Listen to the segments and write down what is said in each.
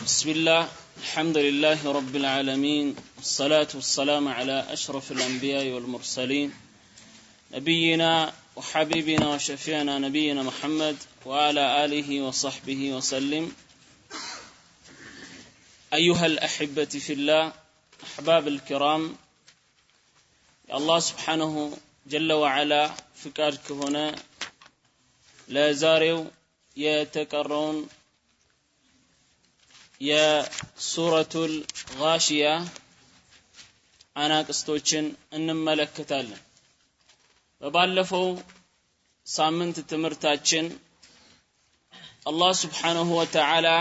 بسم الله الحمد لله رب العالمين والصلاة والسلام على أشرف الأنبياء والمرسلين نبينا وحبيبنا وشفيعنا نبينا محمد وعلى آله وصحبه وسلم. أيها الأحبة في الله أحباب الكرام، الله سبحانه جل وعلا فكارك هنا ለዛሬው የተቀረውን የሱረቱል ጋሺያ አናቅስቶችን እንመለከታለን። በባለፈው ሳምንት ትምህርታችን አላህ Subhanahu Wa Ta'ala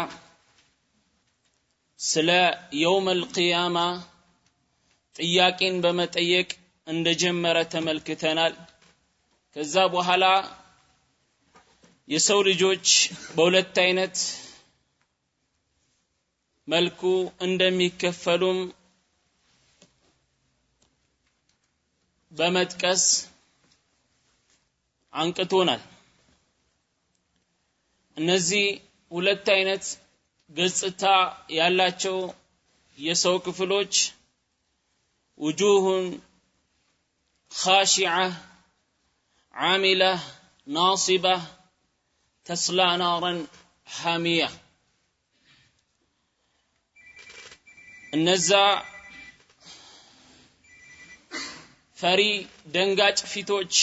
ስለ የውም አልቂያማ ጥያቄን በመጠየቅ እንደጀመረ ተመልክተናል። ከዛ በኋላ የሰው ልጆች በሁለት አይነት መልኩ እንደሚከፈሉም በመጥቀስ አንቅቶናል። እነዚህ ሁለት አይነት ገጽታ ያላቸው የሰው ክፍሎች ውጁሁን ኻሺዓ ዓሚላ ናሲባ ተስላ ናራን ሐሚያ፣ እነዛ ፈሪ ደንጋጭ ፊቶች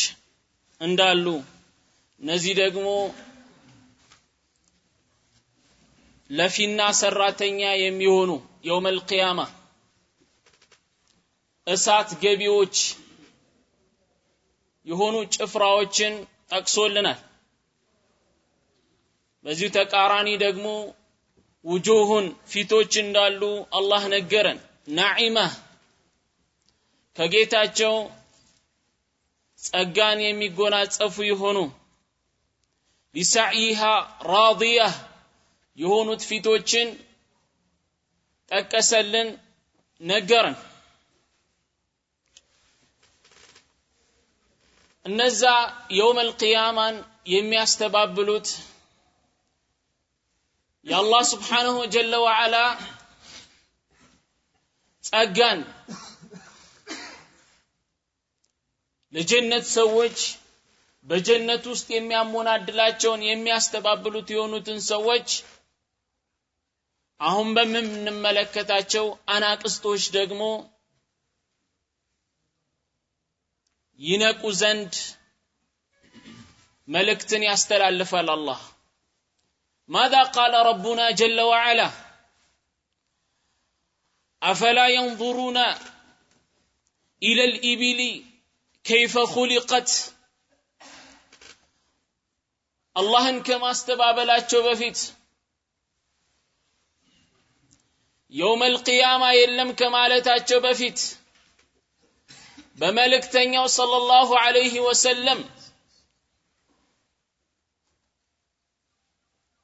እንዳሉ፣ እነዚህ ደግሞ ለፊና ሰራተኛ የሚሆኑ የውመል ቂያማ እሳት ገቢዎች የሆኑ ጭፍራዎችን ጠቅሶልናል። በዚሁ ተቃራኒ ደግሞ ውጁሁን ፊቶች እንዳሉ አላህ ነገረን። ናዒማ ከጌታቸው ጸጋን የሚጎናጸፉ የሆኑ ሊሳዒሃ ራዲያ የሆኑት ፊቶችን ጠቀሰልን፣ ነገረን። እነዛ የውመል ቂያማን የሚያስተባብሉት የአላህ Subhanahu Jalla ወዐላ ጸጋን ለጀነት ሰዎች በጀነት ውስጥ የሚያሞናድላቸውን የሚያስተባብሉት የሆኑትን ሰዎች አሁን በምንመለከታቸው አናቅስቶች ደግሞ ይነቁ ዘንድ መልእክትን ያስተላልፋል አላህ። ماذا قال ربنا جل وعلا؟ أفلا ينظرون إلى الإبل كيف خلقت؟ الله كما استبابلاቸው በፊት يوم القيامة የለም ከማለታቸው በፊት በመልእክተኛው صلى الله عليه وسلم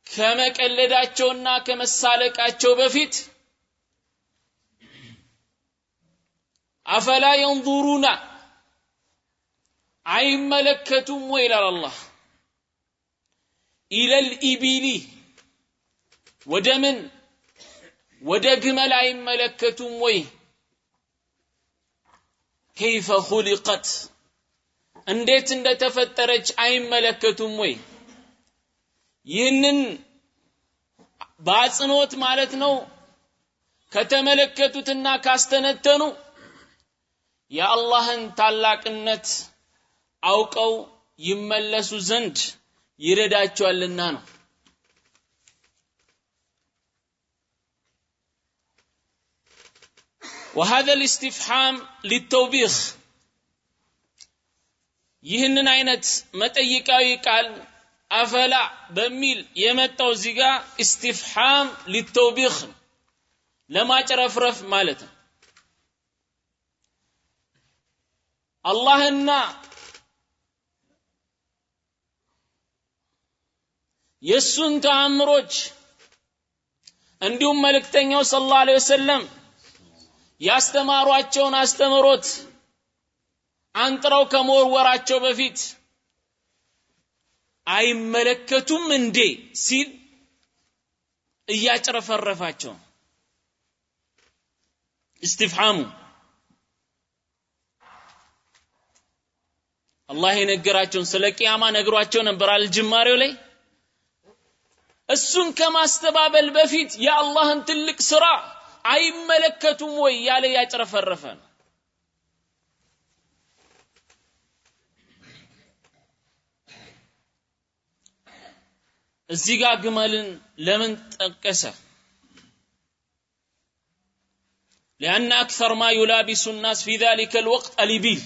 ከመቀለዳቸውና ከመሳለቃቸው በፊት አፈላ ينظرون አይመለከቱም ወይ ይላል አላህ። ኢለል ኢቢሊ ወደ ምን ወደ ግመል አይመለከቱም ወይ? كيف خلقت እንዴት እንደተፈጠረች አይመለከቱም ወይ? ይህንን በአጽንኦት ማለት ነው ከተመለከቱትና ካስተነተኑ የአላህን ታላቅነት አውቀው ይመለሱ ዘንድ ይረዳቸዋልና ነው። وهذا الاستفهام للتوبيخ ይህንን አይነት መጠይቃዊ ቃል አፈላ በሚል የመጣው እዚህ ጋር استفهام للتوبيخ ለማጨረፍረፍ ማለት ነው። አላህና የሱን ተአምሮች እንዲሁም መልእክተኛው ሰለላሁ ዐለይሂ ወሰለም ያስተማሯቸውን አስተምሮት አንጥረው ከመወርወራቸው በፊት አይመለከቱም እንዴ ሲል እያጭረፈረፋቸው እስቲፍሃሙ አላህ የነገራቸውን ስለ ቂያማ ነግሯቸው ነበር አልጅማሬው ላይ። እሱን ከማስተባበል በፊት የአላህን ትልቅ ስራ አይመለከቱም ወይ ያለ ያጭረፈረፈ ነው። እዚህ ጋር ግመልን ለምን ጠቀሰ? لأن أكثر ما يلابس الناس في ذلك الوقت الإبل።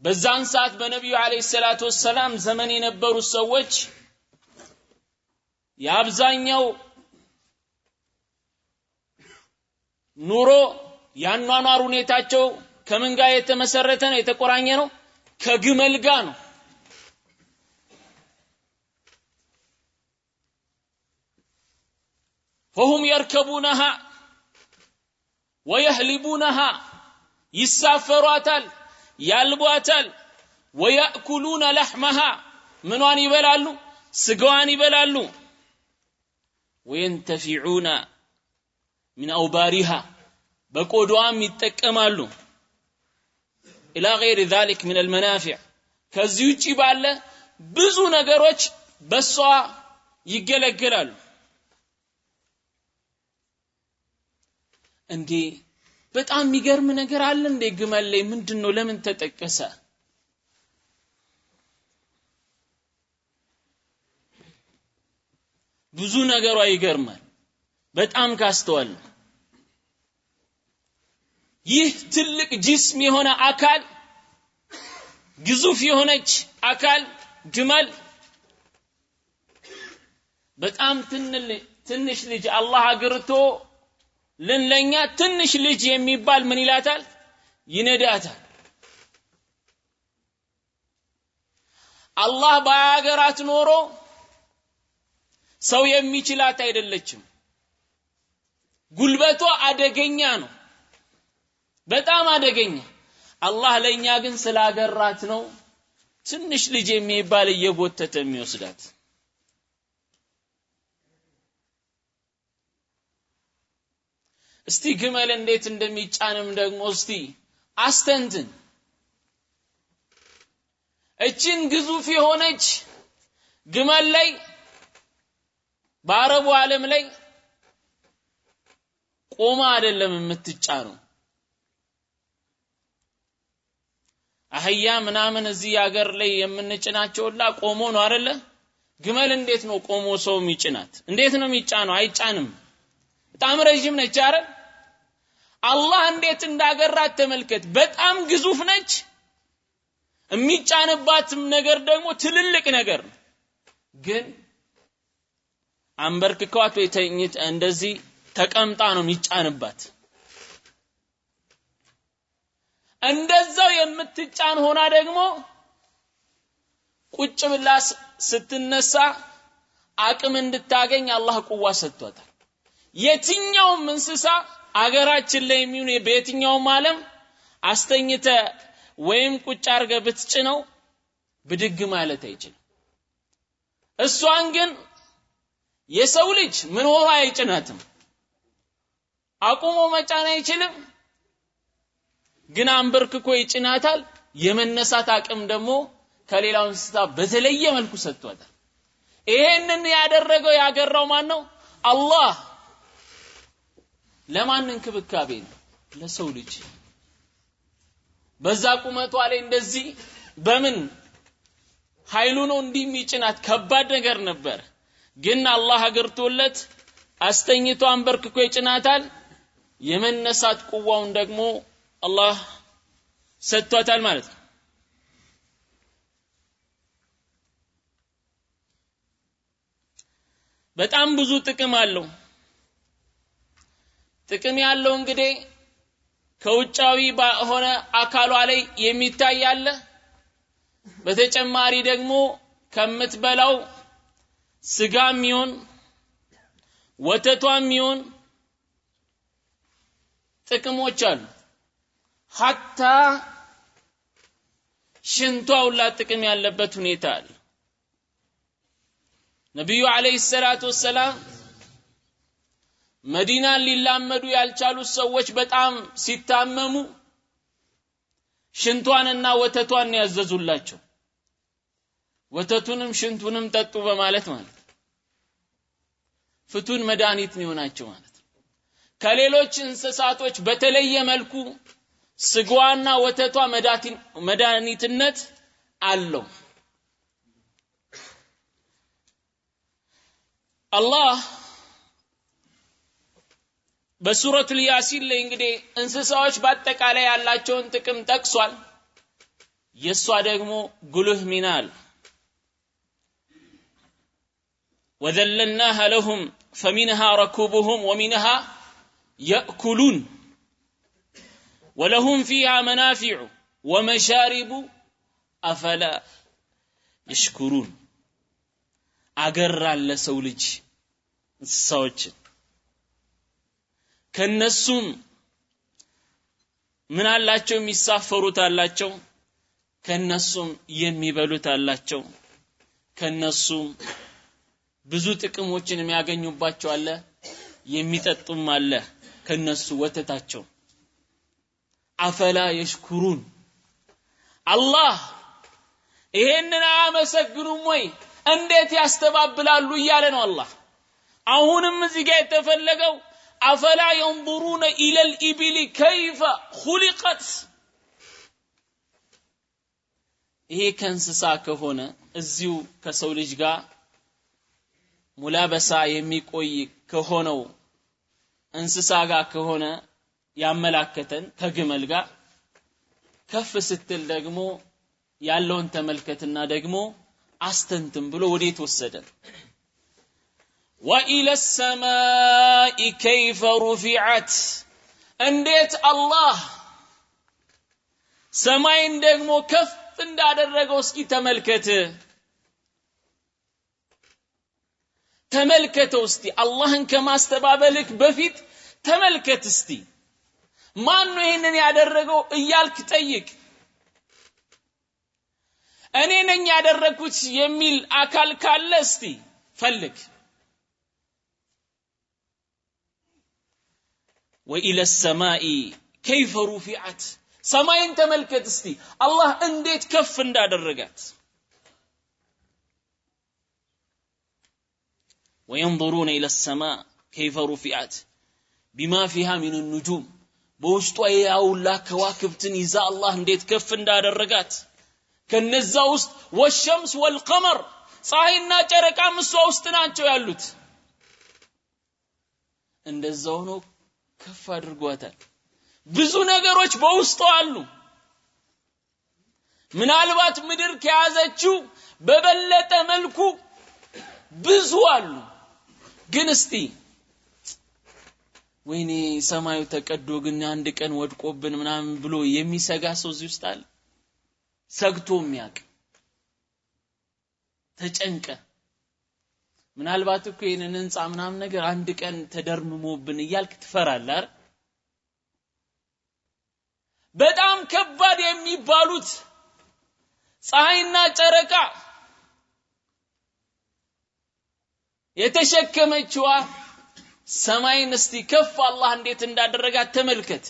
በዛን ሰዓት በነቢዩ ዓለይሂ ሰላቱ ወሰላም ዘመን የነበሩ ሰዎች የአብዛኛው ኑሮ ያኗኗር ሁኔታቸው ከምን ጋር የተመሰረተ ነው? የተቆራኘ ነው? ከግመል ጋር ነው። فهم يركبونها ويهلبونها ይሳፈሯታል፣ ያልቧታል። ويأكلون لحمها ምኗን ይበላሉ? ስጋዋን ይበላሉ። وينتفعون من أوبارها በቆዳዋም ይጠቀማሉ። إلى غير ذلك من المنافع ከዚህ ውጪ ባለ ብዙ ነገሮች በሷ ይገለገላሉ። እንዴ በጣም የሚገርም ነገር አለ እንዴ ግመል ላይ ምንድነው? ለምን ተጠቀሰ? ብዙ ነገሯ ይገርማል በጣም ካስተዋል። ይህ ትልቅ ጅስም የሆነ አካል ግዙፍ የሆነች አካል ግመል በጣም ትንሽ ልጅ አላህ አግርቶ ለኛ ትንሽ ልጅ የሚባል ምን ይላታል? ይነዳታል። አላህ ባያገራት ኖሮ ሰው የሚችላት አይደለችም። ጉልበቷ አደገኛ ነው፣ በጣም አደገኛ። አላህ ለኛ ግን ስላገራት ነው ትንሽ ልጅ የሚባል እየጎተተ የሚወስዳት። እስቲ ግመል እንዴት እንደሚጫንም ደግሞ እስቲ አስተንትን። እቺን ግዙፍ የሆነች ግመል ላይ በአረቡ ዓለም ላይ ቆማ አይደለም የምትጫነው። አህያ ምናምን እዚህ ሀገር ላይ የምንጭናቸውላ ቆሞ ነው አይደለ? ግመል እንዴት ነው ቆሞ ሰው የሚጭናት? እንዴት ነው የሚጫነው? አይጫንም። በጣም ረጅም ነች አይደል? አላህ እንዴት እንዳገራት ተመልከት። በጣም ግዙፍ ነች። የሚጫንባትም ነገር ደግሞ ትልልቅ ነገር ነው። ግን አንበርክከዋት ወይ ተኝት እንደዚህ ተቀምጣ ነው የሚጫንባት። እንደዛው የምትጫን ሆና ደግሞ ቁጭ ብላ ስትነሳ አቅም እንድታገኝ አላህ ቁዋ ሰጥቷታል። የትኛውም እንስሳ አገራችን ላይ የሚሆን በየትኛውም ዓለም አስተኝተ ወይም ቁጭ አርገ ብትጭነው ብድግ ማለት አይችልም። እሷን ግን የሰው ልጅ ምን ሆኖ አይጭናትም፣ አቁሞ መጫን አይችልም። ግን አንበርክኮ ይጭናታል። የመነሳት አቅም ደግሞ ከሌላው እንስሳ በተለየ መልኩ ሰጥቷታል። ይሄንን ያደረገው ያገራው ማን ነው? አላህ። ለማን እንክብካቤ ነው? ለሰው ልጅ። በዛ ቁመቷ ላይ እንደዚህ በምን ኃይሉ ነው እንዲህ የሚጭናት? ከባድ ነገር ነበር። ግን አላህ አገርቶለት አስተኝቶ አንበርክኮ ይጭናታል። የመነሳት ቁዋውን ደግሞ አላህ ሰጥቷታል ማለት ነው። በጣም ብዙ ጥቅም አለው። ጥቅም ያለው እንግዲህ ከውጫዊ በሆነ አካሏ ላይ የሚታይ አለ። በተጨማሪ ደግሞ ከምትበላው ስጋም ይሁን ወተቷም ይሁን ጥቅሞች አሉ። ሐታ ሽንቷ ሁላ ጥቅም ያለበት ሁኔታ አለ። ነብዩ አለይሂ ሰላቱ ወሰላም መዲናን ሊላመዱ ያልቻሉ ሰዎች በጣም ሲታመሙ ሽንቷንና ወተቷን ያዘዙላቸው። ወተቱንም ሽንቱንም ጠጡ በማለት ማለት ፍቱን መድኃኒት ነው ናቸው ማለት። ከሌሎች እንስሳቶች በተለየ መልኩ ስጋዋና ወተቷ መድኃኒትነት አለው። አላህ በሱረቱል ያሲን ላይ እንግዲህ እንስሳዎች በአጠቃላይ ያላቸውን ጥቅም ጠቅሷል። የሷ ደግሞ ጉልህ ሚና አለ። وذللناها لهم فمنها ركوبهم ومنها يأكلون ولهم فيها منافع ومشارب أفلا يشكرون። አገራል ለሰው ልጅ እንስሳዎችን ከነሱም ምን አላቸው? የሚሳፈሩት አላቸው፣ ከነሱም የሚበሉት አላቸው፣ ከነሱም ብዙ ጥቅሞችን የሚያገኙባቸው አለ፣ የሚጠጡም አለ ከነሱ ወተታቸው። አፈላ የሽኩሩን አላህ ይሄንን አያመሰግኑም ወይ? እንዴት ያስተባብላሉ እያለ ነው አላህ። አሁንም እዚህ ጋር የተፈለገው አፈላ የንظሩነ ኢለል ኢብሊ ከይፈ ኹሊቀት። ይሄ ከእንስሳ ከሆነ እዚሁ ከሰው ልጅ ጋር ሙላበሳ የሚቆይ ከሆነው እንስሳ ጋር ከሆነ ያመላከተን ከግመል ጋር ከፍ ስትል ደግሞ ያለውን ተመልከትና ደግሞ አስተንትን ብሎ ወዴት ወሰደን? وإلى السماء كيف رفعت። እንዴት አላህ ሰማይን ደግሞ ከፍ እንዳደረገው እስኪ ተመልከት፣ ተመልከተው እስቲ። አላህን ከማስተባበልክ በፊት ተመልከት እስቲ፣ ማን ነው ይሄንን ያደረገው እያልክ ጠይቅ። እኔ ነኝ ያደረኩት የሚል አካል ካለ እስቲ ፈልግ። وإلى السماء كيف رفعت። ሰማይን ተመልከት እስቲ አላህ እንዴት ከፍ እንዳደረጋት። وينظرون إلى السماء كيف رفعت بما فيها من النجوم። በውስጧ ያውላ ከዋክብትን ይዛ አላህ እንዴት ከፍ እንዳደረጋት። ከነዛ ውስጥ والشمس والقمر ፀሐይና ጨረቃም እሷ ውስጥ ናቸው ያሉት። እንደዛው ነው ከፍ አድርጓታል። ብዙ ነገሮች በውስጧ አሉ። ምናልባት ምድር ከያዘችው በበለጠ መልኩ ብዙ አሉ። ግን እስቲ ወይኔ ሰማዩ ተቀዶ ግን አንድ ቀን ወድቆብን ምናምን ብሎ የሚሰጋ ሰው እዚህ ውስጥ አለ? ሰግቶ የሚያውቅ ተጨንቀ ምናልባት እኮ ይሄንን ህንጻ ምናምን ነገር አንድ ቀን ተደርምሞብን እያልክ ትፈራለህ አይደል? በጣም ከባድ የሚባሉት ፀሐይና ጨረቃ የተሸከመችዋ ሰማይን እስቲ ከፍ አላህ እንዴት እንዳደረጋት ተመልከት።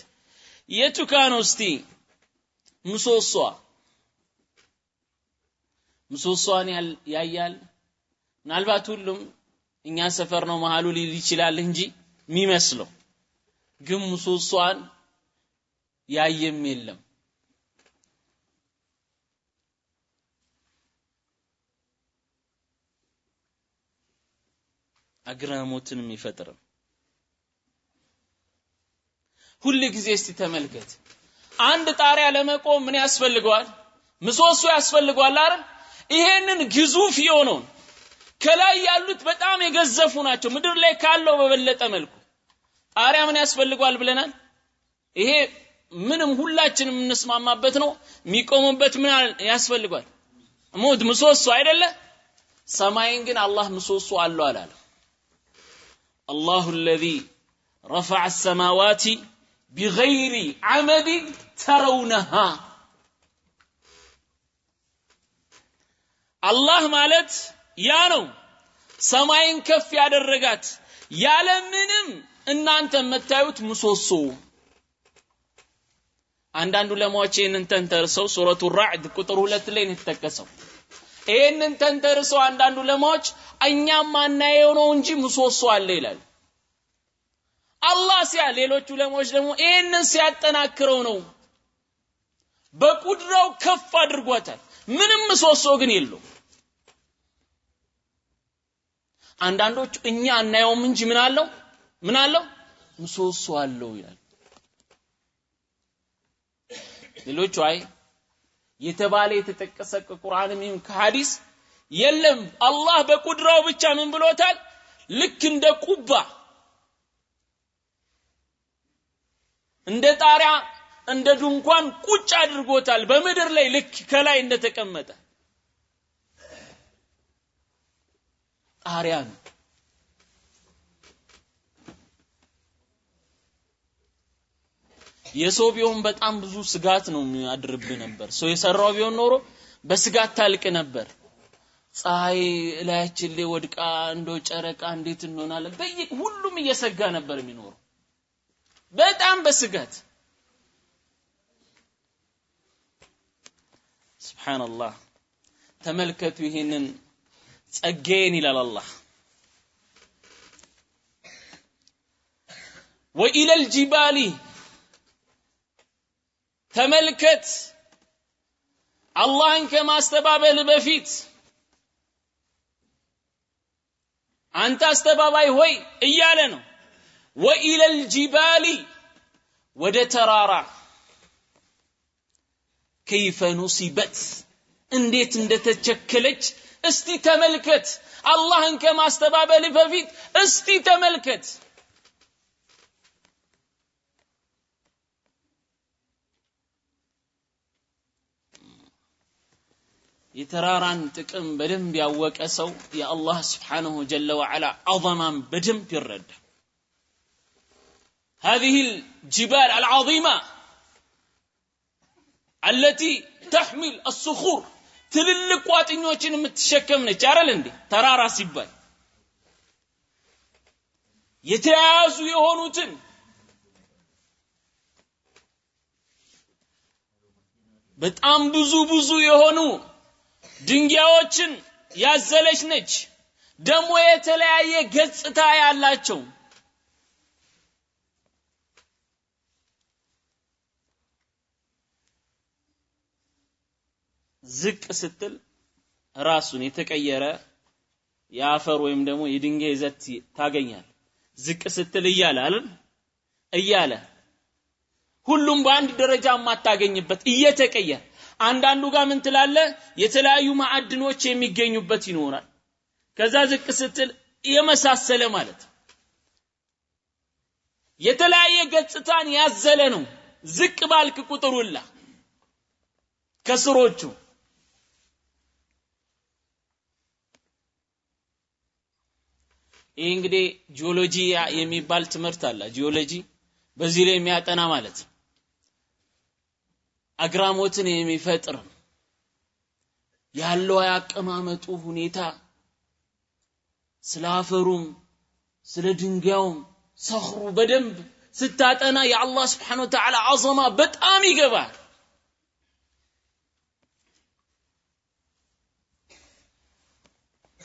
የቱ ጋ ነው እስቲ ምሰሶዋን ያያል? ምናልባት ሁሉም እኛ ሰፈር ነው መሃሉ ሊል ይችላል እንጂ የሚመስለው ግን ምሰሶዋን ያየም የለም። አግራሞትን የሚፈጥር ሁሉ ጊዜ እስቲ ተመልከት። አንድ ጣሪያ ለመቆም ምን ያስፈልገዋል? ምሰሶ ያስፈልገዋል አይደል? ይሄንን ግዙፍ የሆነውን ከላይ ያሉት በጣም የገዘፉ ናቸው፣ ምድር ላይ ካለው በበለጠ መልኩ ጣሪያ ምን ያስፈልገዋል ብለናል? ይሄ ምንም ሁላችንም እንስማማበት ነው። የሚቆምበት ምን ያስፈልገዋል? ሙድ ምሰሶ አይደለ? ሰማይን ግን አላህ ምሰሶ አለው አላለም። الله الذي رفع السماوات بغير عمد ترونها። አላህ ማለት ያ ነው፣ ሰማይን ከፍ ያደረጋት ያለ ምንም እናንተ የምታዩት ምሰሶ። አንዳንዱ ዑለማዎች ይህንን ተንተርሰው ሱረቱ ራዕድ ቁጥር 2 ላይ ነው የተጠቀሰው። ይህንን ተንተርሰው አንዳንዱ ዑለማዎች እኛም ማናየው ነው እንጂ ምሰሶ አለ ይላል። አላህ ሲያ ሌሎች ዑለማዎች ደግሞ ይህንን ሲያጠናክረው ነው በቁድራው ከፍ አድርጓታል። ምንም ምሰሶ ግን የለውም። አንዳንዶች እኛ አናየውም እንጂ ምን አለው ምን አለው ምሰሶ አለው ይላል። ሌሎቹ አይ የተባለ የተጠቀሰ ከቁርአንም ይሁን ከሐዲስ የለም፣ አላህ በቁድራው ብቻ ምን ብሎታል? ልክ እንደ ቁባ እንደ ጣሪያ እንደ ድንኳን ቁጭ አድርጎታል በምድር ላይ ልክ ከላይ እንደተቀመጠ ጣሪያ ነው። የሰው ቢሆን በጣም ብዙ ስጋት ነው የሚያድርብህ ነበር። ሰው የሰራው ቢሆን ኖሮ በስጋት ታልቅ ነበር። ፀሐይ ላያችን ላይ ወድቃ እንደው ጨረቃ እንዴት እንሆናለን? ሁሉም እየሰጋ ነበር የሚኖረው በጣም በስጋት። ሱብሃንአላህ። ተመልከቱ ይህንን ጸጋዬን ይላል አላህ። ወኢለል ጂባሊ ተመልከት፣ አላህን ከማስተባበል በፊት አንተ አስተባባይ ሆይ እያለ ነው። ወኢለል ጂባሊ ወደ ተራራ ከይፈ ኑሲበት እንዴት እንደተቸከለች እስቲ ተመልከት። አላህን ከማስተባበል በፊት እስቲ ተመልከት። የተራራን ጥቅም በደንብ ያወቀ ሰው የአላህ ስብሓነሁ ጀለ ወዐላ ዐዘማን በደንብ ይረዳል። هذه الجبال العظيمة التي تحمل الصخور ትልልቅ ቋጥኞችን የምትሸከም ነች አይደል እንዴ? ተራራ ሲባል የተያዙ የሆኑትን በጣም ብዙ ብዙ የሆኑ ድንጋዮችን ያዘለች ነች። ደግሞ የተለያየ ገጽታ ያላቸው ዝቅ ስትል ራሱን የተቀየረ የአፈር ወይም ደግሞ የድንጋይ ይዘት ታገኛል። ዝቅ ስትል እያለ አይደል እያለ ሁሉም በአንድ ደረጃ የማታገኝበት እየተቀየረ አንዳንዱ ጋር ምን ትላለህ? የተለያዩ ማዕድኖች የሚገኙበት ይኖራል። ከዛ ዝቅ ስትል የመሳሰለ ማለት የተለያየ ገጽታን ያዘለ ነው። ዝቅ ባልክ ቁጥር ሁላ ከስሮቹ ይህ እንግዲህ ጂኦሎጂ የሚባል ትምህርት አለ። ጂኦሎጂ በዚህ ላይ የሚያጠና ማለት አግራሞትን የሚፈጥር ያለው ያቀማመጡ ሁኔታ ስለ አፈሩም ስለ ድንጋዩም ሰኽሩ በደንብ ስታጠና የአላህ ስብሓነሁ ወተዓላ ዐዘማ በጣም ይገባል።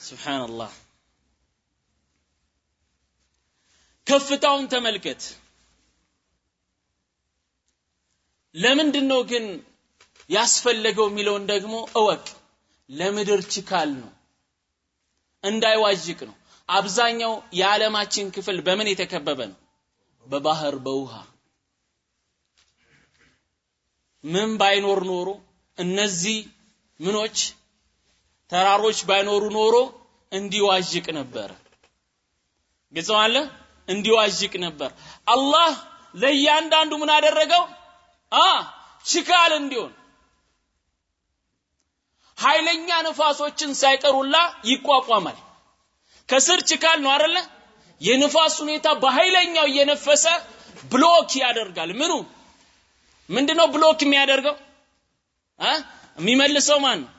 ሱብሃንአላህ። ከፍታውን ተመልከት። ለምንድነው ግን ያስፈለገው የሚለውን ደግሞ እወቅ። ለምድር ችካል ነው፣ እንዳይዋዥቅ ነው። አብዛኛው የዓለማችን ክፍል በምን የተከበበ ነው? በባህር በውሃ። ምን ባይኖር ኖሮ እነዚህ ምኖች ተራሮች ባይኖሩ ኖሮ እንዲዋዥቅ ነበር። ግልጽ አለ? እንዲዋዥቅ ነበር። አላህ ለእያንዳንዱ ምን አደረገው? ችካል እንዲሆን ኃይለኛ ንፋሶችን ሳይቀሩላ ይቋቋማል። ከስር ችካል ነው አይደለ? የንፋስ ሁኔታ በኃይለኛው እየነፈሰ block ያደርጋል። ምኑ ምንድነው block የሚያደርገው? የሚመልሰው ማን ነው?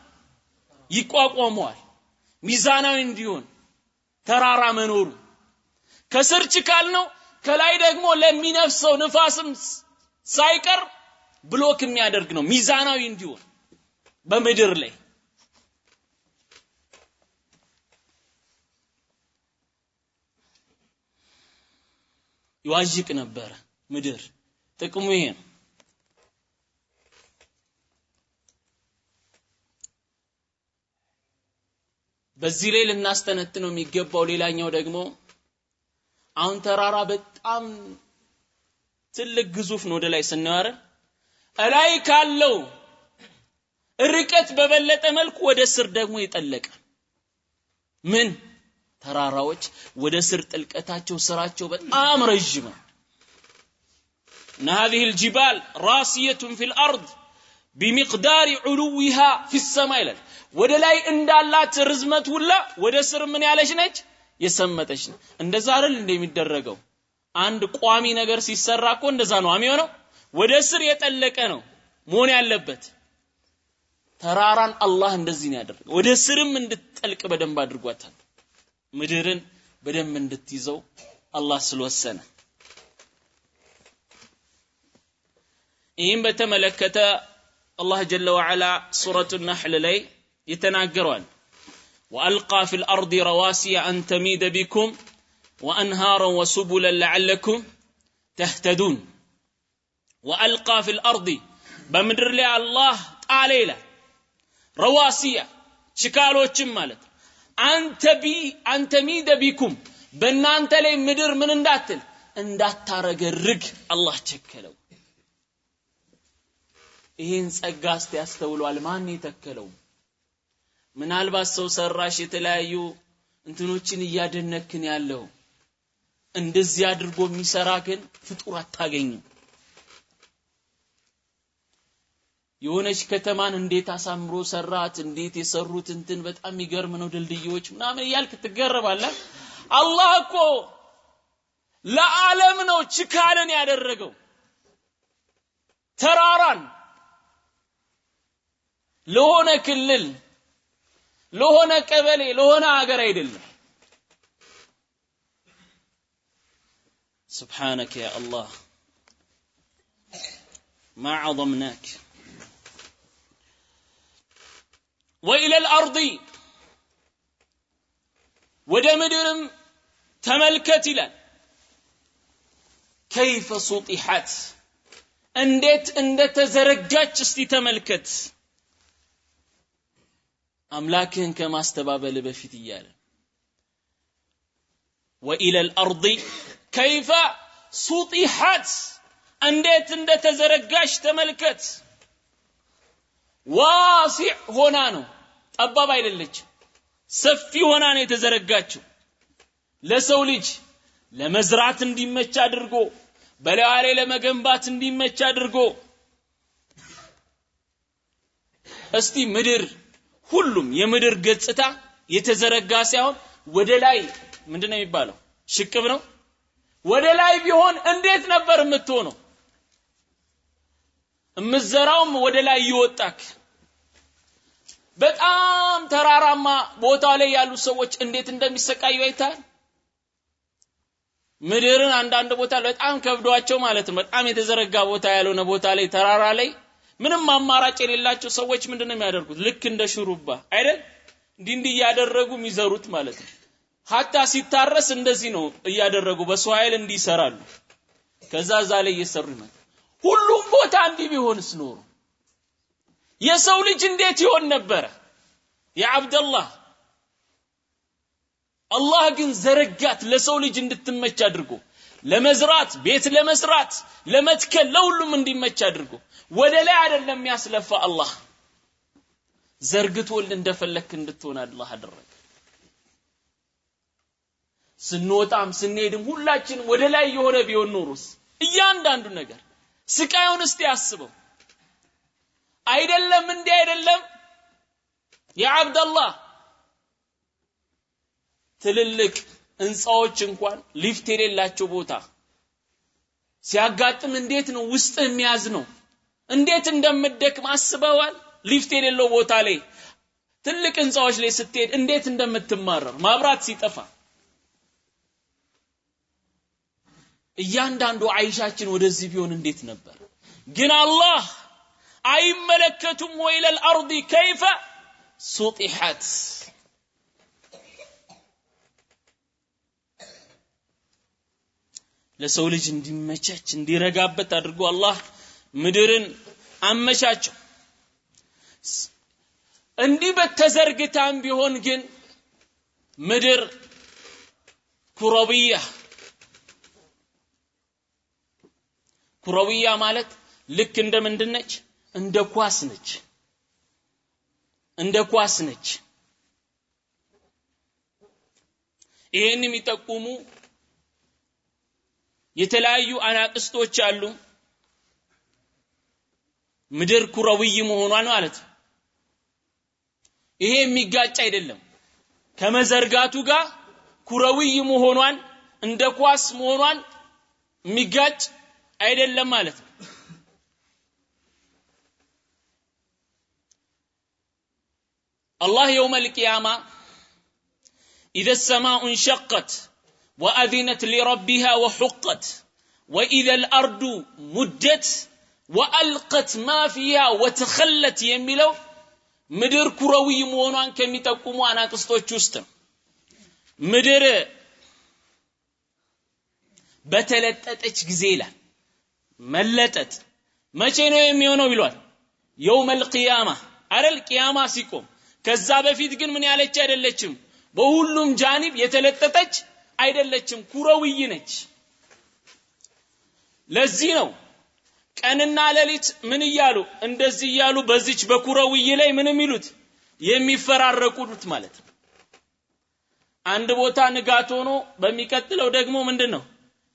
ይቋቋመዋል። ሚዛናዊ እንዲሆን ተራራ መኖሩ። ከስር ችካል ነው፣ ከላይ ደግሞ ለሚነፍሰው ንፋስም ሳይቀር block የሚያደርግ ነው፣ ሚዛናዊ እንዲሆን በምድር ላይ። ይዋዥቅ ነበር ምድር። ጥቅሙ ይሄ ነው። በዚህ ላይ ልናስተነትነው የሚገባው ሌላኛው ደግሞ አሁን ተራራ በጣም ትልቅ ግዙፍ ነው። ወደ ላይ ስናየው እላይ ካለው ርቀት በበለጠ መልኩ ወደ ስር ደግሞ የጠለቀ ምን ተራራዎች ወደ ስር ጥልቀታቸው ስራቸው በጣም ረጅም ነው። እና هذه الجبال راسية في الأرض بمقدار علوها في السماء ይላል። ወደ ላይ እንዳላት ርዝመት ሁላ ወደ ስር ምን ያለች ነች? የሰመጠች ነው። እንደዛ አይደል እንደሚደረገው? አንድ ቋሚ ነገር ሲሰራ እኮ እንደዛ ነው የሚሆነው። ወደ ስር የጠለቀ ነው መሆን ያለበት። ተራራን አላህ እንደዚህ ነው ያደረገው። ወደ ስርም እንድትጠልቅ በደንብ አድርጓታል። ምድርን በደንብ እንድትይዘው አላህ ስለወሰነ። ይህም በተመለከተ አላህ ጀለ ወዐላ ሱረቱ ነሕል ላይ የተናገረዋል። وألقى في الأرض رواسي أن تميد بكم وأنهارا وسبلا لعلكم تهتدون. وألقى في الأرض بمدر لي الله تعالى رواسي شكالوችም ማለት أن تميد بكم በእናንተ ላይ ምድር ምን እንዳትል እንዳታረገርግ አላህ ቸከለው። ይሄን ጸጋ እስቲ ያስተውሏል። ማን የተከለው? ምናልባት ሰው ሰራሽ የተለያዩ እንትኖችን እያደነክን ያለው እንደዚህ አድርጎ የሚሰራ ግን ፍጡር አታገኝም። የሆነች ከተማን እንዴት አሳምሮ ሰራት፣ እንዴት የሰሩት እንትን በጣም የሚገርም ነው፣ ድልድዮች ምናምን እያልክ ትገረማለህ። አላህ እኮ ለዓለም ነው ችካልን ያደረገው። ተራራን ለሆነ ክልል፣ ለሆነ ቀበሌ፣ ለሆነ ሀገር አይደለም። سبحانك يا الله ما عظمناك. وإلى الأرض ወደ ምድርም ተመልከት ይላል። كيف سطحت እንዴት እንደተዘረጋች እስቲ ተመልከት። አምላክህን ከማስተባበል በፊት እያለ وإلى الأرض كيف سطحت እንዴት እንደተዘረጋች ተመልከት። ዋሲዕ ሆና ነው፣ ጠባብ አይደለች፣ ሰፊ ሆና ነው የተዘረጋችው። ለሰው ልጅ ለመዝራት እንዲመች አድርጎ፣ በላዩ ላይ ለመገንባት እንዲመች አድርጎ። እስቲ ምድር ሁሉም የምድር ገጽታ የተዘረጋ ሳይሆን ወደ ላይ ምንድነው የሚባለው? ሽቅብ ነው። ወደ ላይ ቢሆን እንዴት ነበር የምትሆነው? እምዘራውም ወደ ላይ ይወጣክ። በጣም ተራራማ ቦታ ላይ ያሉ ሰዎች እንዴት እንደሚሰቃዩ አይታል። ምድርን አንዳንድ ቦታ በጣም ከብዷቸው ማለት ነው። በጣም የተዘረጋ ቦታ ያልሆነ ቦታ ላይ ተራራ ላይ ምንም አማራጭ የሌላቸው ሰዎች ምንድነው የሚያደርጉት? ልክ እንደ ሹሩባ አይደል እንዲህ እንዲህ እያደረጉ የሚዘሩት ማለት ነው። ሀታ ሲታረስ እንደዚህ ነው እያደረጉ በሰው ኃይል እንዲሰራሉ። ከዛ እዛ ላይ እየሰሩ ይመጣል። ሁሉም ቦታ እንዲህ ቢሆንስ ኖሮ የሰው ልጅ እንዴት ይሆን ነበረ? ያ አብደላህ አላህ ግን ዘረጋት ለሰው ልጅ እንድትመች አድርጎ፣ ለመዝራት፣ ቤት ለመስራት፣ ለመትከል፣ ለሁሉም እንዲመች አድርጎ። ወደ ላይ አይደለም ያስለፋ አላህ ዘርግቶል እንደፈለክ እንድትሆን አላህ አደረገ። ስንወጣም ስንሄድም ሁላችንም ወደ ላይ የሆነ ቢሆን ኖሮስ እያንዳንዱ ነገር ስቃዩን እስቲ አስበው። አይደለም እንዲህ አይደለም ያ አብደላህ ትልልቅ ህንፃዎች እንኳን ሊፍት የሌላቸው ቦታ ሲያጋጥም እንዴት ነው ውስጥ የሚያዝ ነው? እንዴት እንደምደክም አስበዋል? ሊፍት የሌለው ቦታ ላይ ትልቅ ህንፃዎች ላይ ስትሄድ እንዴት እንደምትማረር ማብራት ሲጠፋ። እያንዳንዱ አይሻችን ወደዚህ ቢሆን እንዴት ነበር? ግን አላህ አይመለከቱም ወይ ለልአርዲ ከይፈ ሱጢሐት። ለሰው ልጅ እንዲመቻች እንዲረጋበት አድርጎ አላህ ምድርን አመቻቸው። እንዲህ በተዘርግታም ቢሆን ግን ምድር ኩረዊያ፣ ኩረዊያ ማለት ልክ እንደ ምንድነች? እንደ ኳስ ነች፣ እንደ ኳስ ነች። ይሄን የሚጠቁሙ የተለያዩ አናቅስቶች አሉ። ምድር ኩረዊይ መሆኗን ማለት ነው። ይሄ የሚጋጭ አይደለም። ከመዘርጋቱ ጋር ኩረዊይ መሆኗን እንደ ኳስ መሆኗን የሚጋጭ አይደለም ማለት ነው። አላህ يوم القيامة إذا السماء انشقت وأذنت لربها وحقت وإذا الأرض مدت وألقت ما فيها وتخلت የሚለው ምድር ኩረዊ መሆኗን ከሚጠቁሙ አናቅስቶች ውስጥ ምድር በተለጠጠች ጊዜ ይላል። መለጠጥ መቼ ነው የሚሆነው ይሏል? يوم القيامة አይደል? ቂያማ ሲቆም። ከዛ በፊት ግን ምን ያለች አይደለችም፣ በሁሉም ጃኒብ የተለጠጠች አይደለችም፣ ኩረዊይ ነች። ለዚህ ነው ቀንና ሌሊት ምን እያሉ እንደዚህ እያሉ በዚች በኩረዊይ ላይ ምን የሚሉት የሚፈራረቁት ማለት ነው። አንድ ቦታ ንጋት ሆኖ በሚቀጥለው ደግሞ ምንድነው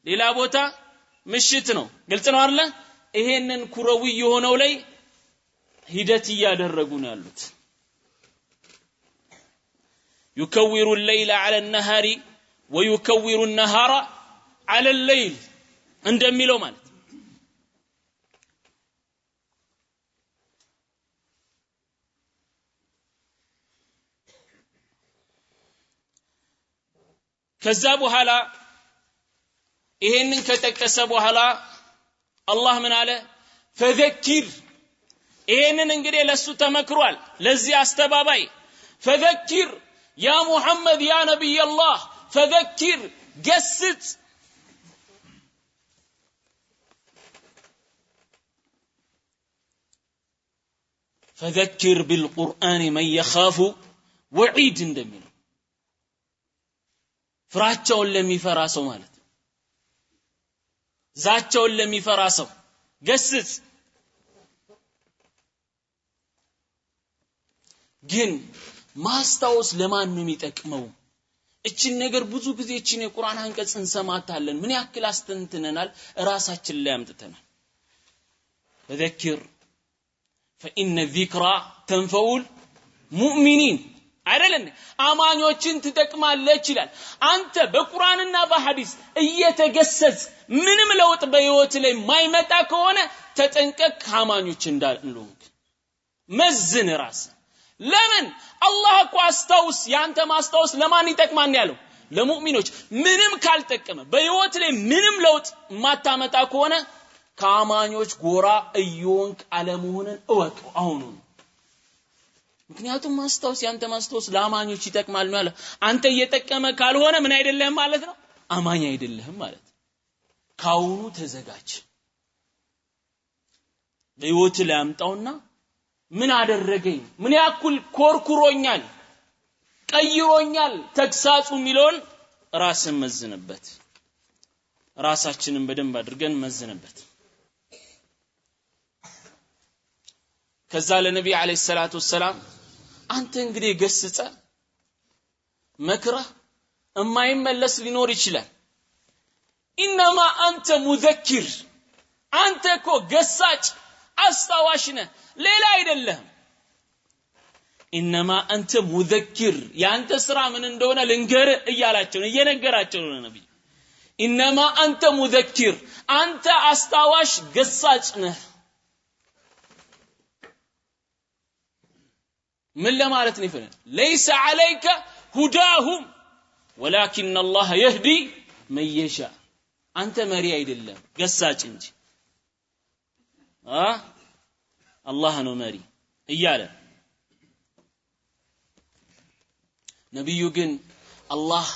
ሌላ ቦታ ምሽት ነው። ግልጽ ነው አይደል? ይሄንን ኩረዊይ የሆነው ላይ ሂደት እያደረጉ ነው ያሉት። يكور الليل على النهار ويكور النهار على الليل እንደሚለው ማለት። ከዛ በኋላ ይሄንን ከጠቀሰ በኋላ አላህ ምን አለ? ፈዘኪር። ይሄንን እንግዲህ ለሱ ተመክሯል፣ ለዚህ አስተባባይ ፈዘኪር ያ ሙሐመድ ያ ነብይ አላህ ፈዘኪር ገስጽ። ፈዘኪር ቢልቁርአን መን የኻፉ ወዒድ እንደሚለው ፍራቻውን ለሚፈራ ሰው ማለት ነው። ዛቻውን ለሚፈራ ሰው ገስጽ። ግን ማስታወስ ለማን ነው የሚጠቅመው? እቺን ነገር ብዙ ጊዜ እቺን የቁርአን አንቀጽ እንሰማታለን። ምን ያክል አስተንትነናል? ራሳችን ላይ አምጥተናል። ፈዘኪር فإن الذكرى تنفع المؤمنين አይደለም አማኞችን ትጠቅማለች ይላል። አንተ በቁርአንና በሐዲስ እየተገሰጽ ምንም ለውጥ በህይወት ላይ ማይመጣ ከሆነ ተጠንቀቅ፣ ከአማኞች እንዳልሆንክ መዝን ራስህ። ለምን አላህ እኮ አስታውስ፣ ያንተ ማስታወስ ለማን ይጠቅማል ያለው? ለሙእሚኖች። ምንም ካልጠቀመ በህይወት ላይ ምንም ለውጥ ማታመጣ ከሆነ ከአማኞች ጎራ እየሆንክ አለመሆንን እወቅ አሁኑኑ። ምክንያቱም ማስታወስ ያንተ ማስታወስ ለአማኞች ይጠቅማል ነው ያለው። አንተ እየጠቀመ ካልሆነ ምን አይደለህም ማለት ነው? አማኝ አይደለህም ማለት። ካሁኑ ተዘጋጅ። በህይወት ላይ አምጣውና ምን አደረገኝ፣ ምን ያክል ኮርኩሮኛል፣ ቀይሮኛል ተግሳጹ የሚለውን ራስን መዝንበት። ራሳችንን በደንብ አድርገን መዝንበት። ከዛ ለነቢ አለይሂ ሰላቱ ወሰላም አንተ እንግዲህ ገስጸ መክረህ የማይመለስ ሊኖር ይችላል። ኢነማ አንተ ሙዘኪር፣ አንተ እኮ ገሳጭ አስታዋሽ ነህ፣ ሌላ አይደለህም። ኢነማ አንተ ሙዘኪር፣ ያንተ ስራ ምን እንደሆነ ልንገር እያላቸው ነው፣ እየነገራቸው ነው ነብዩ። ኢነማ አንተ ሙዘኪር፣ አንተ አስታዋሽ ገሳጭ ነህ። ምን ለማለት ነው ይፈለ ليس عليك هداهم ولكن الله يهدي من يشاء። አንተ መሪ አይደለም ገሳጭ እንጂ አላህ ነው መሪ እያለ ነብዩ ግን አላህ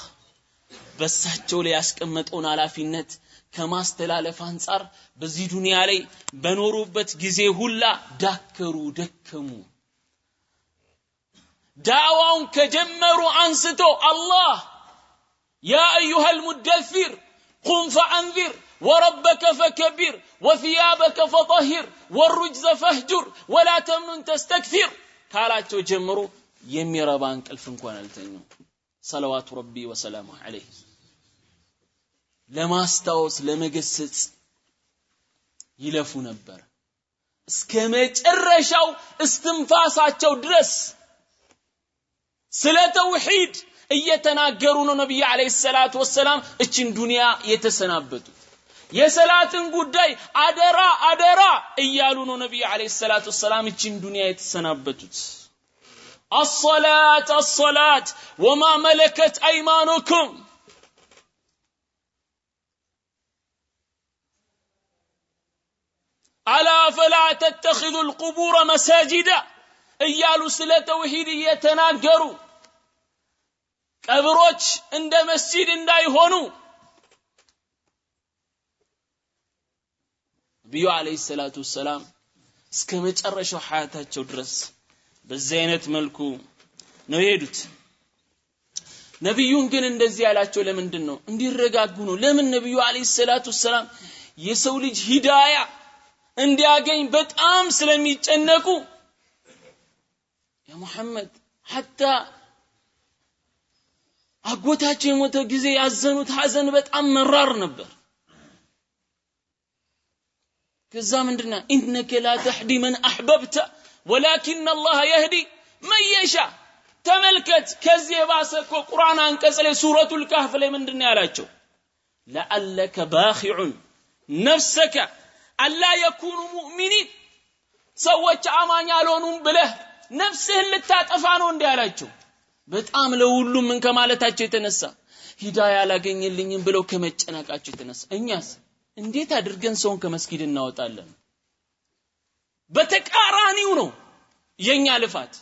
በሳቸው ላይ ያስቀመጠውን ኃላፊነት ከማስተላለፍ አንፃር በዚህ ዱንያ ላይ በኖሩበት ጊዜ ሁላ ዳከሩ ደከሙ። ዳዕዋውን ከጀመሩ አንስቶ አላህ ያ አዩሃ المدثر قم فأنذر وربك فكبر وثيابك فطهر والرجز فاهجر ولا تمنن تستكثر ካላቸው ጀምሮ የሚረባ እንቅልፍ እንኳን አልተኙም። ሰለዋቱ ረቢ ወሰላሙ ዐለይሂ ለማስታወስ ለመገሰጽ ይለፉ ነበር እስከ መጨረሻው እስትንፋሳቸው ድረስ። ስለ ተውሂድ እየተናገሩ ነው ነብዩ አለይሂ ሰላቱ ወሰላም እቺን ዱንያ የተሰናበቱት። የሰላትን ጉዳይ አደራ አደራ እያሉ ነው ነብዩ አለይሂ ሰላቱ ወሰላም እቺን ዱንያ የተሰናበቱት። الصلاة الصلاة وما ملكت أيمانكم ألا فلا تتخذوا القبور مساجدا እያሉ ስለ ተውሂድ እየተናገሩ ቀብሮች እንደ መስጂድ እንዳይሆኑ ነብዩ አለይሂ ሰላቱ ወሰላም እስከ መጨረሻው ሐያታቸው ድረስ በዚህ አይነት መልኩ ነው የሄዱት። ነብዩን ግን እንደዚህ ያላቸው ለምንድን ነው? እንዲረጋጉ ነው። ለምን ነብዩ አለይሂ ሰላቱ ወሰላም የሰው ልጅ ሂዳያ እንዲያገኝ በጣም ስለሚጨነቁ ያ ሙሐመድ ሐታ አጎታቸው የሞተ ጊዜ ያዘኑት ሐዘን በጣም መራር ነበር። ከዛ ምንድነው ኢነከ ላ ተህዲ መን አህበብተ ወላኪን አላህ የህዲ መን የሻ። ተመልከት ከዚህ የባሰ እኮ ቁርአን አንቀጽ ላይ ሱረቱል ካህፍ ላይ ምንድነው ያላቸው? ለአለከ ባኺዑን ነፍሰከ አላ የኩኑ ሙእሚኒን፣ ሰዎች አማኝ አልሆኑም ብለህ ነፍስህን ልታጠፋ ነው እንዴ ያላቸው። በጣም ለሁሉም ምን ከማለታቸው የተነሳ ሂዳያ አላገኘልኝም ብለው ከመጨነቃቸው የተነሳ እኛስ እንዴት አድርገን ሰውን ከመስጊድ እናወጣለን? በተቃራኒው ነው የኛ ልፋት።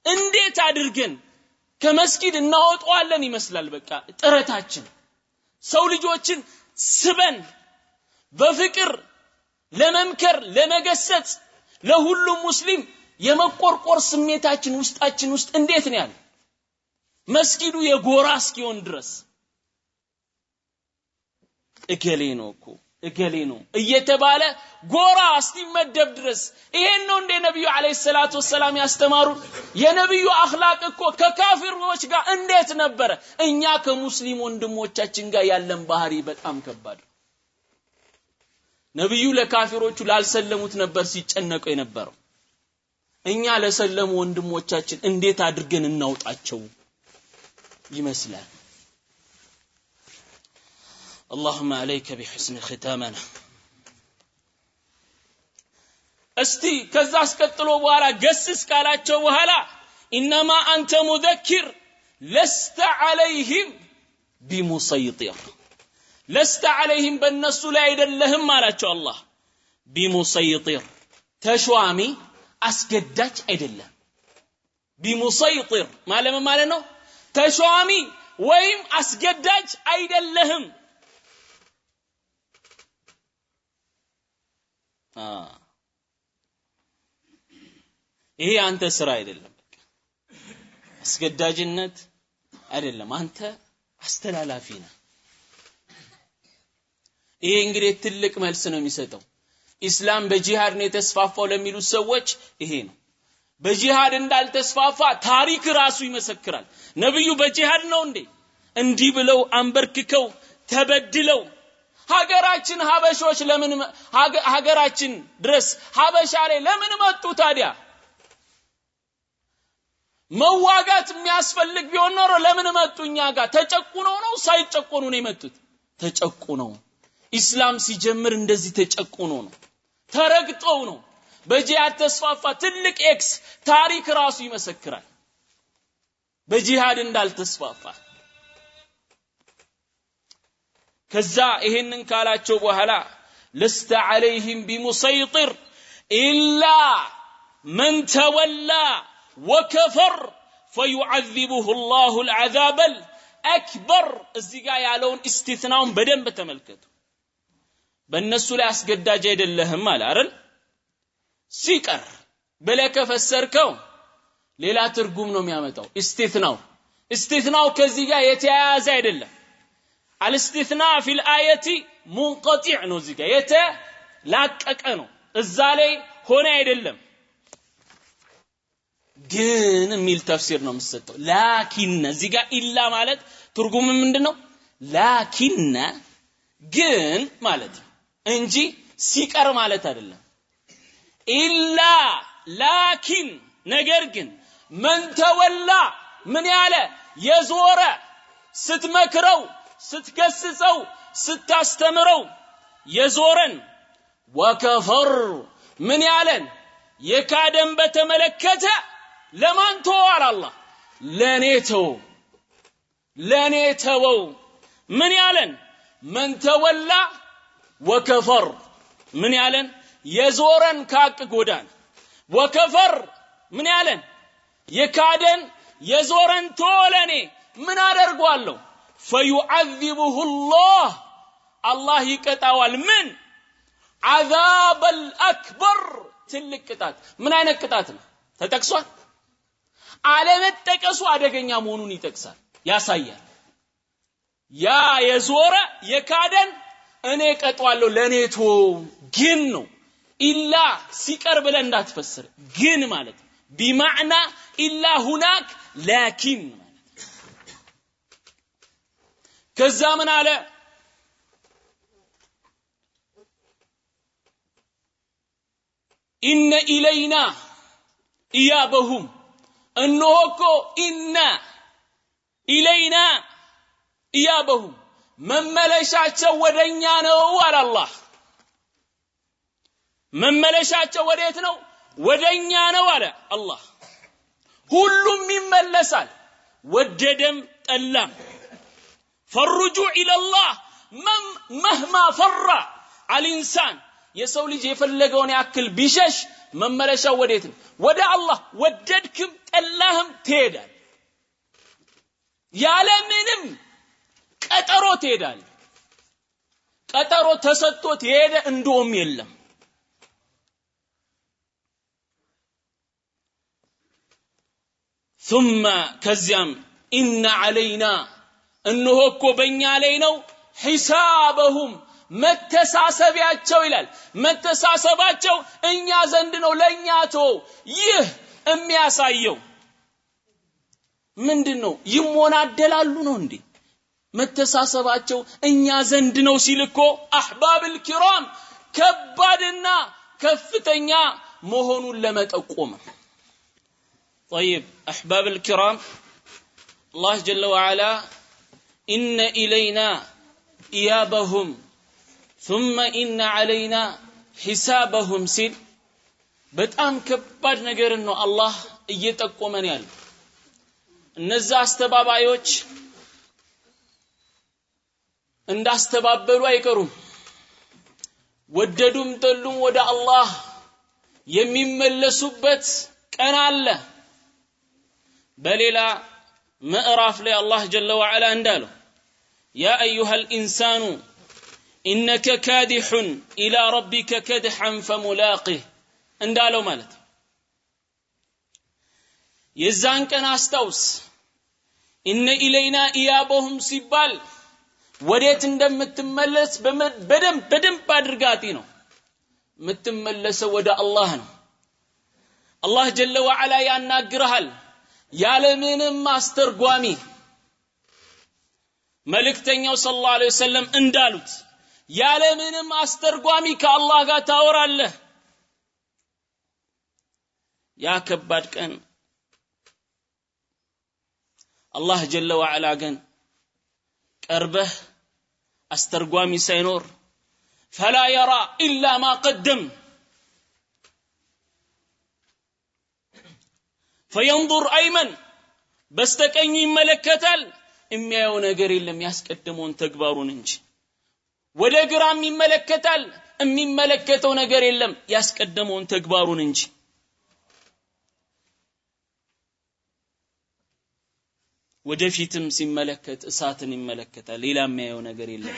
እንዴት አድርገን ከመስጊድ እናወጣዋለን ይመስላል በቃ ጥረታችን። ሰው ልጆችን ስበን በፍቅር ለመምከር ለመገሰጽ ለሁሉም ሙስሊም የመቆርቆር ስሜታችን ውስጣችን ውስጥ እንዴት ነው ያለው? መስጊዱ የጎራ እስኪሆን ድረስ እገሌ ነው እኮ እገሌ ነው እየተባለ ጎራ እስኪመደብ ድረስ ይሄን ነው እንደ ነብዩ አለይሂ ሰላቱ ወሰላም ያስተማሩ። የነብዩ አኽላቅ እኮ ከካፊሮች ጋር እንዴት ነበረ? እኛ ከሙስሊም ወንድሞቻችን ጋር ያለን ባህሪ በጣም ከባድ ነው። ነብዩ ለካፊሮቹ ላልሰለሙት ነበር ሲጨነቁ የነበረው። እኛ ለሰለሙ ወንድሞቻችን እንዴት አድርገን እናውጣቸው ይመስላል። اللهم عليك بحسن ختامنا። እስቲ ከዛ አስቀጥሎ በኋላ ገስስ ካላቸው በኋላ ኢነማ አንተ ሙዘኪር ለስተ ዐለይሂም ቢሙሰይጢር፣ ለስተ ዐለይሂም በእነሱ ላይ አይደለህም አላቸው አላህ። ቢሙሰይጢር ተሿሚ አስገዳጅ አይደለም። ቢሙሰይጢር ማለት ማለት ነው ተሿሚ ወይም አስገዳጅ አይደለህም። ይሄ አንተ ስራ አይደለም፣ አስገዳጅነት አይደለም፣ አንተ አስተላላፊ ነህ። ይሄ እንግዲህ ትልቅ መልስ ነው የሚሰጠው። ኢስላም በጂሃድ ነው የተስፋፋው ለሚሉ ሰዎች ይሄ ነው። በጂሃድ እንዳልተስፋፋ ታሪክ ራሱ ይመሰክራል። ነብዩ በጂሃድ ነው እንዴ እንዲህ ብለው አንበርክከው ተበድለው ሀገራችን ሀበሾች ለምን ሀገራችን ድረስ ሀበሻ ላይ ለምን መጡ ታዲያ? መዋጋት የሚያስፈልግ ቢሆን ኖሮ ለምን መጡ እኛ ጋር? ተጨቁነው ነው ሳይጨቆኑ ነው የመጡት? ተጨቁነው። ኢስላም ሲጀምር እንደዚህ ተጨቁኖ ነው፣ ተረግጠው ነው። በጂሃድ ተስፋፋ። ትልቅ X ታሪክ ራሱ ይመሰክራል በጂሃድ እንዳልተስፋፋ። ከዛ ይሄንን ካላቸው በኋላ لست عليهم بمسيطر إلا من تولى وكفر فيعذبه الله العذاب الأكبر። እዚህ ጋር ያለውን استثناءውን በደንብ ተመልከቱ። በእነሱ ላይ አስገዳጅ አይደለህም አለ አይደል? ሲቀር ብለህ ከፈሰርከው ሌላ ትርጉም ነው የሚያመጣው። استثناءው ከዚህ ጋር የተያያዘ አይደለም። الاستثناء في الآية منقطع ነው፣ እዚህ ጋር የተላቀቀ ነው፣ እዛ ላይ ሆነ አይደለም። ግን የሚል ተፍሲር ነው የምሰጠው። ላኪን እዚህ ጋር ኢላ ማለት ትርጉሙ ምንድነው? ላኪን ግን ማለት ነው እንጂ ሲቀር ማለት አይደለም። ኢላ ላኪን ነገር ግን መን ተወላ ምን ያለ የዞረ ስትመክረው ስትገስጸው ስታስተምረው የዞረን ወከፈር ምን ያለን የካደን በተመለከተ ለማን ተወው? አላህ ለኔ ተወው፣ ለኔ ተወው። ምን ያለን መን ተወላ ወከፈር ምን ያለን የዞረን ከሐቅ ጎዳና፣ ወከፈር ምን ያለን የካደን የዞረን ተወው ለኔ ምን አደርገዋለሁ? فيعذبه الله አላህ ይቀጣዋል። ምን عذاب الأكبر ትልቅ ቅጣት። ምን አይነት ቅጣት ነው ተጠቅሷል? አለመጠቀሱ አደገኛ መሆኑን ይጠቅሳል፣ ያሳያል። ያ የዞረ የካደን እኔ ቀጣዋለሁ ለኔ ተወው ግን ነው። ኢላ ሲቀር ብለህ እንዳትፈስር ግን ማለት بمعنى إلا هناك لكن ማለት። ከዛ ምን አለ? ኢነ ኢለይና ኢያበሁም እነሆ እኮ ኢነ ኢለይና ኢያበሁም መመለሻቸው ወደኛ ነው አለ አላህ። መመለሻቸው ወዴት ነው? ወደኛ ነው አለ አላህ። ሁሉም ይመለሳል ወደደም ጠላም። فالرجوع إلى الله مهما فر الإنسان የሰው ልጅ የፈለገውን ያክል ቢሸሽ መመለሻው ወዴት ነው? ወደ አላህ። ወደድክም ጠላህም ትሄዳለህ፣ ያለ ምንም ቀጠሮ ትሄዳለህ። ቀጠሮ ተሰጥቶት የሄደ እንደውም የለም። ثم ከዚያም إن علينا እነሆ እኮ በእኛ ላይ ነው ሒሳበሁም መተሳሰቢያቸው ይላል። መተሳሰባቸው እኛ ዘንድ ነው፣ ለእኛ ተወው። ይህ የሚያሳየው ምንድን ነው? ይሞናደላሉ ነው እንዴ? መተሳሰባቸው እኛ ዘንድ ነው ሲል እኮ አሕባብ الكرام ከባድና ከፍተኛ መሆኑን ለመጠቆም። طيب أحباب الكرام الله جل وعلا إن إلينا إيابهم ثم إن علينا حسابهم ሲል በጣም ከባድ ነገር ነው አላህ እየጠቆመን ያለው። እነዛ አስተባባዮች እንዳስተባበሉ አይቀሩም። ወደዱም ጠሉም ወደ አላህ የሚመለሱበት ቀን አለ። በሌላ ምዕራፍ ላይ አላህ ጀለ ወዐላ እንዳለው ያ አዩሃ الإنسان إنك كادح إلى ربك كدحا فملاقه እንዳለው ማለት የዛን ቀን አስታውስ። إن إلينا إيابهم ሲባል ወዴት እንደምትመለስ በደንብ አድርጋቲ ነው የምትመለሰው፣ ወደ አላህ ነው። አላህ ጀለ ወዐላ ያናግርሃል ያለምንም አስተርጓሚ። መልእክተኛው ሰለላሁ ዐለይሂ ወሰለም እንዳሉት ያለምንም አስተርጓሚ ከአላህ ጋር ታወራለህ። ያ ከባድ ቀን አላህ ጀለ ወዐላ ግን ቀርበህ አስተርጓሚ ሳይኖር ፈላ የራ ኢላ ማ ቀደም ፈየንظር አይመን በስተቀኙ ይመለከታል፣ የሚያየው ነገር የለም ያስቀደመውን ተግባሩን እንጂ። ወደ ግራም ይመለከታል፣ የሚመለከተው ነገር የለም ያስቀደመውን ተግባሩን እንጂ። ወደፊትም ሲመለከት እሳትን ይመለከታል፣ ሌላ የሚያየው ነገር የለም።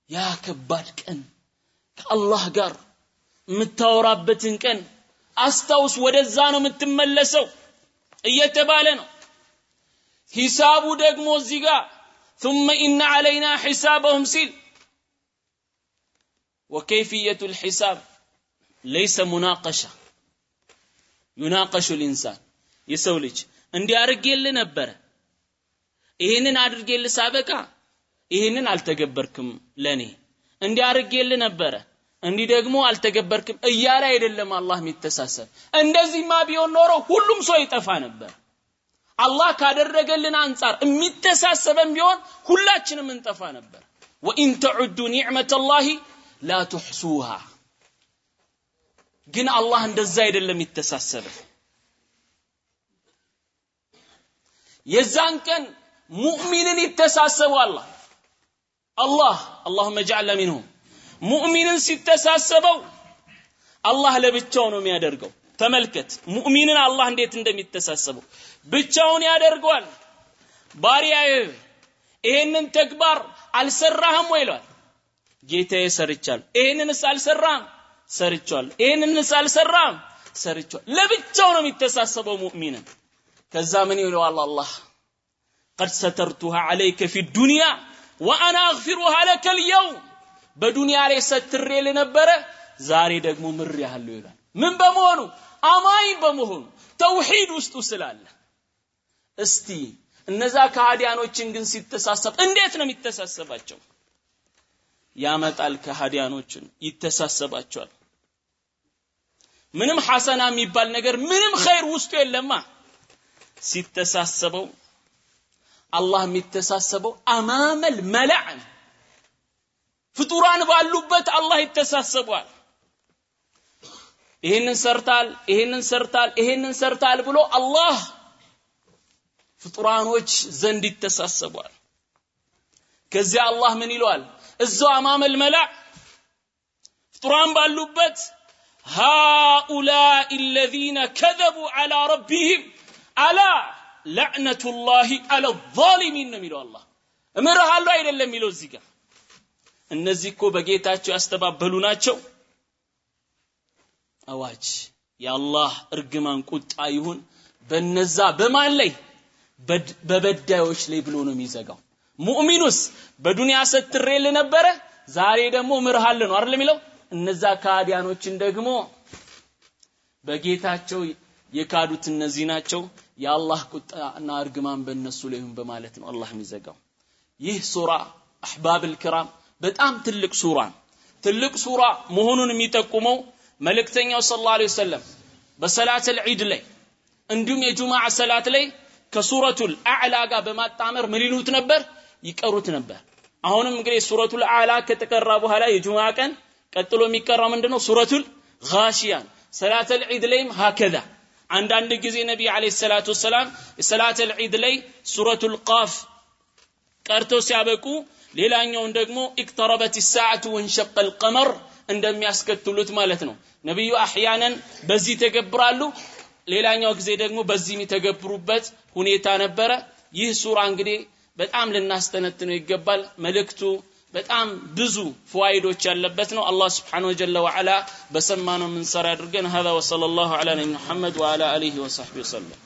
ያ ከባድ ቀን ከአላህ ጋር የምታወራበትን ቀን አስታውስ፣ ወደዛ ነው የምትመለሰው እየተባለ ነው። ሂሳቡ ደግሞ እዚህ ጋር ثم إن علينا حسابهم ሲል وكيفية الحساب ليس مناقشة يناقش الإنسان የሰው ልጅ እንዲህ አድርጌልህ ነበረ፣ ይሄንን አድርጌልህ ሳበቃ ይሄንን አልተገበርክም ለኔ፣ እንዲህ አድርጌልህ ነበረ እንዲህ ደግሞ አልተገበርክም እያለ አይደለም አላህ የሚተሳሰብ። እንደዚህማ ቢሆን ኖሮ ሁሉም ሰው ይጠፋ ነበር። አላህ ካደረገልን አንጻር የሚተሳሰበን ቢሆን ሁላችንም እንጠፋ ነበር። ወኢን ተዑዱ ኒዕመተላሂ ላ ትሕሱሃ። ግን አላህ እንደዛ አይደለም የሚተሳሰበ። የዛን ቀን ሙእሚንን ይተሳሰቡ አላህ አላህ اللهم اجعلنا منهم። ሙእሚንን ሲተሳሰበው አላህ ለብቻው ነው የሚያደርገው። ተመልከት ሙእሚንን አላህ እንዴት እንደሚተሳሰበው ብቻውን ያደርገዋል። ባሪያዬ ይሄንን ተግባር አልሰራህም ወይ ይለዋል። ጌታዬ ሰርቻለሁ። ይሄንንስ አልሰራህም? ሰርቻለሁ። ይሄንንስ አልሰራህም? ሰርቻለሁ። ለብቻው ነው የሚተሳሰበው ሙእሚንን። ከዛ ምን ይለዋል አላህ? قد سترتها عليك في الدنيا وانا اغفرها لك اليوم። በዱንያ ላይ ሰትሬልህ ነበረ፣ ዛሬ ደግሞ ምሬሃለሁ ይላል። ምን በመሆኑ? አማኝ በመሆኑ ተውሂድ ውስጡ ስላለ። እስቲ እነዛ ከሃዲያኖችን ግን ሲተሳሰብ እንዴት ነው የሚተሳሰባቸው? ያመጣል ከሃዲያኖችን ይተሳሰባቸዋል። ምንም ሐሰና የሚባል ነገር ምንም ኸይር ውስጡ የለማ። ሲተሳሰበው አላህ የሚተሳሰበው አማመል መላዕ ፍጡራን ባሉበት አላህ ይተሳሰበዋል። ይሄንን ሰርታል፣ ይሄንን ሰርታል፣ ይሄንን ሰርታል ብሎ አላህ ፍጡራኖች ዘንድ ይተሳሰበዋል። ከዚያ አላህ ምን ይለዋል? እዛው አማመል መላዕ ፍጡራን ባሉበት هؤلاء الذين كذبوا على ربهم ألا لعنة الله على الظالمين ነው የሚለው አላህ። እምርሃለሁ አይደለም የሚለው እዚህ ጋር። እነዚህ እኮ በጌታቸው ያስተባበሉ ናቸው። አዋጅ የአላህ እርግማን ቁጣ ይሁን በነዛ በማን ላይ? በበዳዮች ላይ ብሎ ነው የሚዘጋው። ሙእሚኑስ በዱንያ ሰትሬልህ ነበረ፣ ዛሬ ደግሞ እምርሃለሁ ነው አይደል የሚለው። እነዛ ከሃዲያኖችን ደግሞ በጌታቸው የካዱት እነዚህ ናቸው፣ የአላህ ቁጣና እርግማን በእነሱ ላይ ይሁን በማለት ነው አላህ የሚዘጋው። ይህ ሱራ አሕባብ الكرام በጣም ትልቅ ሱራ ትልቅ ሱራ መሆኑን የሚጠቁመው መልእክተኛው ሰለላሁ ዐለይሂ ወሰለም በሰላት العيد ላይ እንዲሁም የጁማዓ ሰላት ላይ ከሱረቱል አዕላ ጋር በማጣመር ምን ይሉት ነበር? ይቀሩት ነበር። አሁንም እንግዲህ ሱረቱል አዕላ ከተቀራ በኋላ የጁማዓ ቀን ቀጥሎ የሚቀራው ምንድነው? ሱረቱል ጋሺያን። ሰላት العيد ላይም هكذا አንዳንድ ጊዜ ነብይ አለይሂ ሰላቱ ወሰላም ሰላት العيد ላይ ሱረቱል ቃፍ ቀርተው ሲያበቁ ሌላኛውን ደግሞ اقتربت الساعه وانشق القمر እንደሚያስከትሉት ማለት ነው። ነብዩ አህያናን በዚህ ተገብራሉ፣ ሌላኛው ጊዜ ደግሞ በዚህ የሚተገብሩበት ሁኔታ ነበረ። ይህ ሱራ እንግዲህ በጣም ልናስተነትነው ይገባል። መልእክቱ በጣም ብዙ ፈዋይዶች ያለበት ነው። አላህ Subhanahu wa Jalla ወዐላ በሰማነው ምን ሰራ አድርገን። هذا وصلى الله على نبينا محمد وعلى اله وصحبه وسلم.